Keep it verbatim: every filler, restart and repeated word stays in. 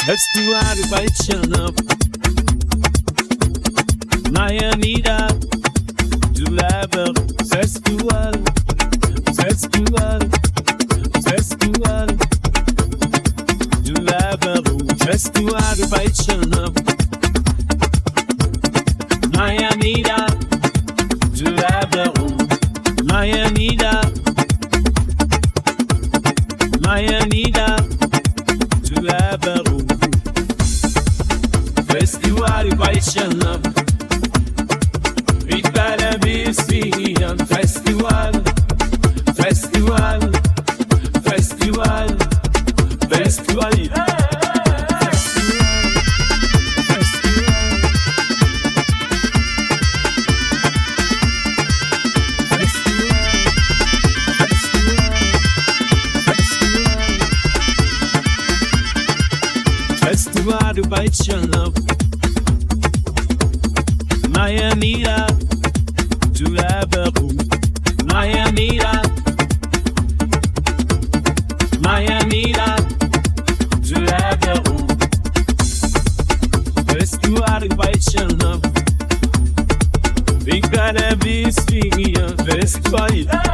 Festival Bajčana. Maja Nida. Du Laber. Festival. Festival. Festival. Du Laber. Festival Bajčana. Maja Nida. Du Laber. Maja Nida. Maja Nida. Du Laber. Festival Bajčana. Big Bada Big Festival. Festival. Festival. Festival. Festival Bajčana. Maja Nida. Du Laber. Maja Nida. Maja Nida. Du Laber. Festival Bajčana. Big Bada Big Festival.